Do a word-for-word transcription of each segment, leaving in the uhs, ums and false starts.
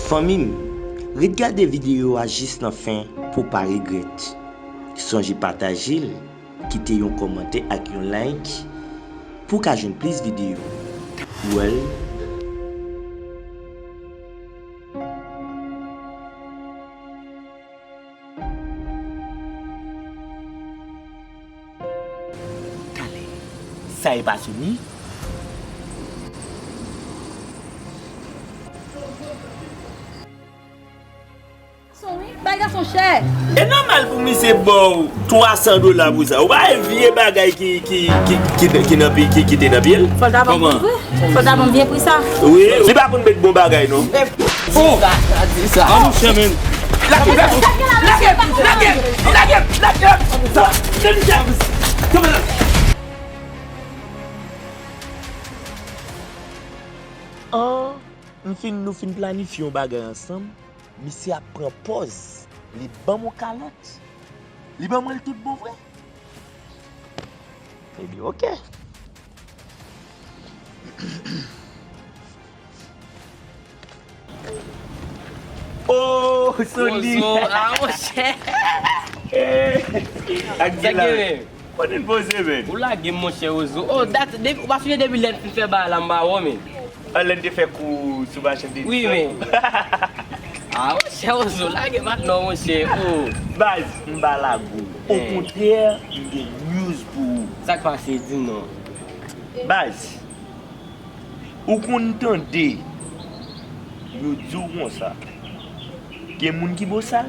Fanmi m, ret gade videyo a jis nan fen pou w pa regrèt. Sonje pataje l, kite yon kòmantè ak yon like pou w ka jwenn plis videyo. Well. Talè, sa e pa Sony? Sony, bay gason chè. E nòmal pou misye ba w twa san dola pou sa. Ou pa wè vye bagay ki, ki, ki, ki, ki nan pi-, ki, ki te nan pye l? Fò l ta ban m vre. Fò l ta ban m vye pri sa. Wi, li pa konn met bon bagay, non. Oh! Sa, sa di sa. Ah, monchè, men. Lage, lage, lage, lage, lage, lage. Sa, se misye. Kanpe la. An, m fin, nou fin planifye yon bagay ansanm, misye ap pran pòz, li ban m yon kalòt, li ban mwen l tout bon vre. Ebyen, oke. Oh, Sony. Wozo, ah, monchè. Eh, ak sa gen la. Kote l poze, men? Ou lage m, monchè Wozo. Oh, dat, de, ou pa sonje depi lè n fin fè bagay la, m pa wè w, men. Ah, lè n te fè kou sou machann de. Wi, men. Ah, monchè Wozo, lage m ak non, monchè. Oh. Baz, m pa lage w. Eh. Okontrè, m gen news pou ou. Sa k pase, di m non. Baz, ou konn tande yo di w konsa, gen moun ki bosal?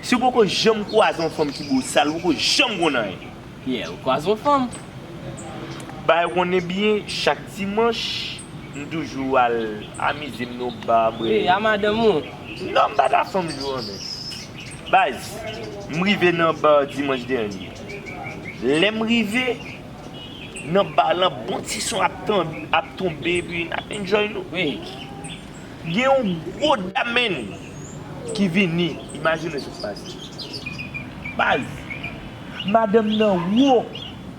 Si w poko janm kwaze yon fanm ki bosal, ou poko janm konn anyen. Yeah, ou kwaze yon fanm. Bay konnen byen, chak dimanch, m toujou al amize m nan ba, bwè. Wi, a madanm ou? Non, m pa ta fanm jou an, men. Baz, m rive nan ba dimanch dènye. Lè m rive, nan ba lan, bon ti son ap tan-, ap tonbe, epi n ap enjoy nou. Wi. Gen yon gwo dam, menn, ki vini. Imajine sa k pase. Baz, madanm nan wo,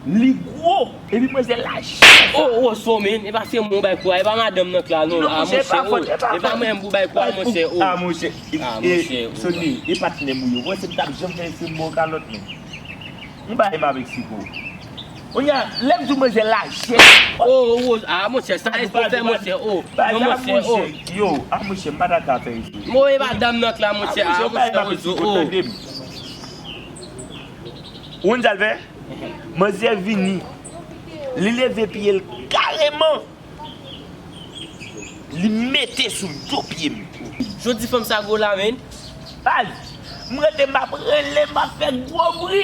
li gwo, epi manzè lajè. Oh, oh, so, menn, e pa se mwen bay kou a, e pa madanm nan k la, non. Non, ah, monchè, monchè, oh, e pa mwen m pou bay kou a, monchè, oh. Ah, monchè, ah, monchè, oh. Sony, e patnè m ou ye. Ou panse m t ap janm fè espre m ba w kalòt, menn? M bay m avèk siko. Kounye a, lè m di w manzè lajè. Oh, oh, ah, monchè, sa espre fè, monchè, oh. Non, monchè, oh. Yo, ah, monchè, m pa ta ka fè espre. Mo e pa dam nan k la, monchè, ah, monchè, oh. Ou konn sa l fè? Manzè vini. Li leve pye l kareman. Li mete sou do pye m. Jodi fanm sa gwo la, menn. Baz, m rete, m ap rele, m ap fè gwo bri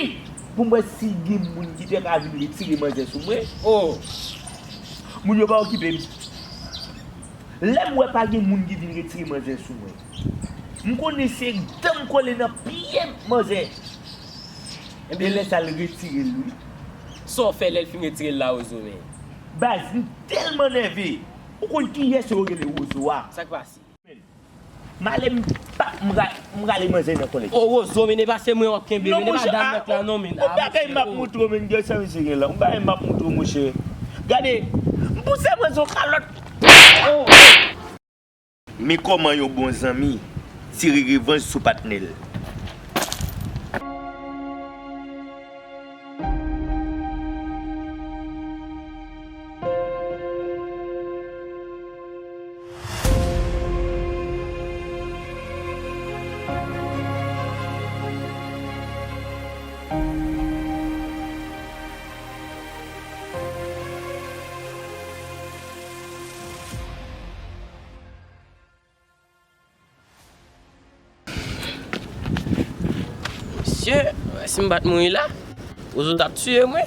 pou m wè si gen moun ki te ka vin retire manzè sou mwen. Oh. Moun yo pa okipe m. Lè m wè pa gen moun ki vin retire manzè sou mwen, m konnen se dan m kole nan pye manzè. Ebyen, lè sa l retire l, wi. Sa w fè lè l fin retire l la, Wozo, men? Baz, m tèlman nève. Ou konn kiyès yo rele Wozo a? Sa k pase? M ale, m pa, m ra-, m rale manzè nan kòlèt. Oh, Wozo, men e pa se mwen w ap kenbe, men e pa dam nan k la, non, men. Yon bagay m ap montre w, men, gade sa misye gen la. Yon bagay m ap montre w, monchè. Gade, m pouse manzè yon kalòt. Oh! Men kòman yon bon zanmi tire revanj sou patnè l. Mesye, si m pa t mouri la, Wozo t ap tiye mwen.